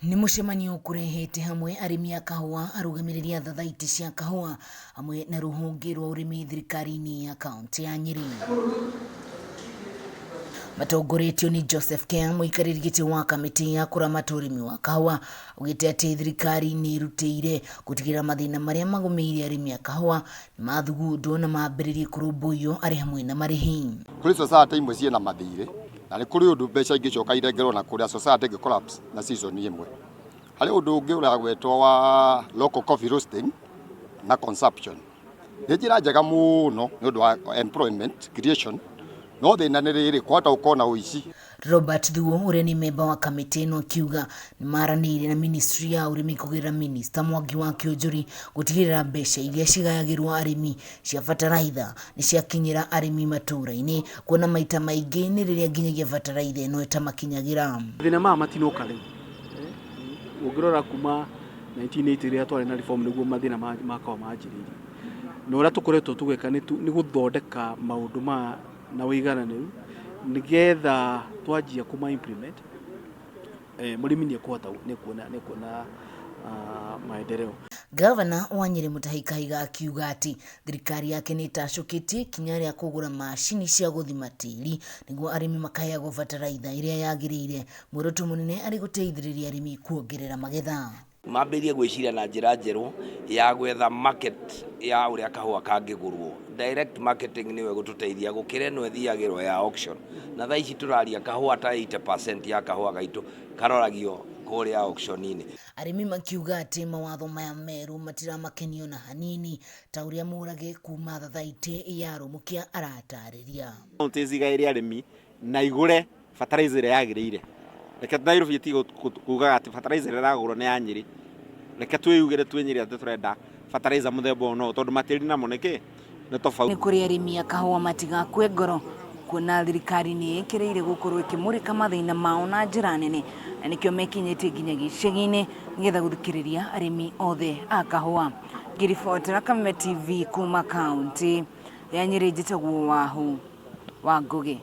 Nĩ mũcemanio ũkũrehete hamwe arĩmi a kahũa, arũgamĩrĩri a thathaitĩ cia kahũa hamwe na rũhonge rwa ũrĩmi thirikari-inĩ ya kaũntĩ ya Nyĩrĩ. Matongoretio nĩ Joseph Kea, mũikarĩri gĩtĩ wa kamĩtĩ ya kũramata ũrĩmi wa kahũa, augĩte atĩ thirikari nĩ ĩrutĩire gũtigĩrĩra mathĩna marĩa magũmĩire arĩmi a kahũa nĩ mathugundwo na mambĩrĩrie kũrũmbũiyo arĩ hamwe na marĩhi. Kũrĩ society imwe ciĩna mathirĩ na nĩ kũrĩ ũndũ mbeca ingĩcoka irengerwo na kũrĩa society ĩngĩ collapse na season ĩmwe. Harĩ ũndũ ũngĩ ũragwetwo wa local coffee roasting na consumption. Nĩ njĩra njega mũno nĩ ũndũ wa employment creation, no thĩna nĩ rĩrĩ, kwahota gũkorwo na ũici. Robert Thuo ũrĩa nĩ memba wa kamĩtĩ ĩno akiuga nĩ maranĩirie na ministry ya ũrĩmi kũgerera minista Mwangi wa Kĩũnjũri gũtigĩrĩra mbeca iria cigayagĩrwo arĩmi cia bataraitha nĩ ciakinyĩra arĩmi matũũra-inĩ kuona maita maingĩ nĩ rĩrĩa nginyagia bataraitha ĩno ĩtamakinyagĩra. Mathĩna maya matinoka rĩu, ũngĩrora kuma 1980 rĩrĩa twarĩ na reform nĩguo mathĩna ma kahũa manjĩrĩirie. Na ũrĩa tũkoretwo tũgĩka nĩ gũthondeka maũndũ maya na ũigananĩru nĩgetha twanjia kũma implement mũrĩmi nĩ ekũhota nĩ ekuona maendeleo. Gavana wa Nyĩrĩ Mutahi Kahiga akiuga atĩ thirikari yake nĩ ĩtacũkĩtie ikinya rĩa kũgũra macini cia gũthima tĩri nĩguo arĩmi makaheagwo bataraitha ĩrĩa yagĩrĩire, muoroto mũnene arĩ gũteithĩrĩria arĩmi kuongerera magetha. Mambĩrĩrie gwĩciria na njĩra njerũ ya gwetha market ya ũrĩa kahũa kangĩgũrwo. Direct marketing nĩyo ĩgũtũteithia gũkĩra ĩno ĩthiagĩrwo ya auction. Na thaa ici tũraria kahũa ta 80% ya kahũa gaitũ karoragio kũrĩa auction-inĩ. Arĩmi makiuga atĩ mawatho maya merũ matiramakenio na hanini ta ũrĩa Mũrage kuma thathaitĩ ya Rũmũkia aratarĩria. Kaũntĩ cigaĩre arĩmi na igũre fertilizer ĩrĩa yagĩrĩire. Reke Nairobi ĩtige kugaga atĩ fertilizer ĩrĩa ĩragũrwo nĩ ya Nyĩrĩ. Reke twĩyugĩre twĩ Nyĩrĩ atĩ tũrenda fertilizer mũthemba ũyũ na ũyũ tondũ matĩri namo nĩ kĩ? Nĩ tofauti. Nĩ kũrĩ arĩmi a kahũa matigakue ngoro kuona thirikari nĩ ĩkĩrĩire gũkorwo ĩkĩmũrĩka mathĩna mao na njĩra nene na nĩkĩo mekinyĩtie nginya gĩcagi-inĩ nĩgetha gũthikĩrĩria arĩmi othe a kahũa. Ngĩribotera Kameme TV kuma kaũntĩ ya Nyĩrĩ njĩtagwo Wahu wa Ngũgĩ.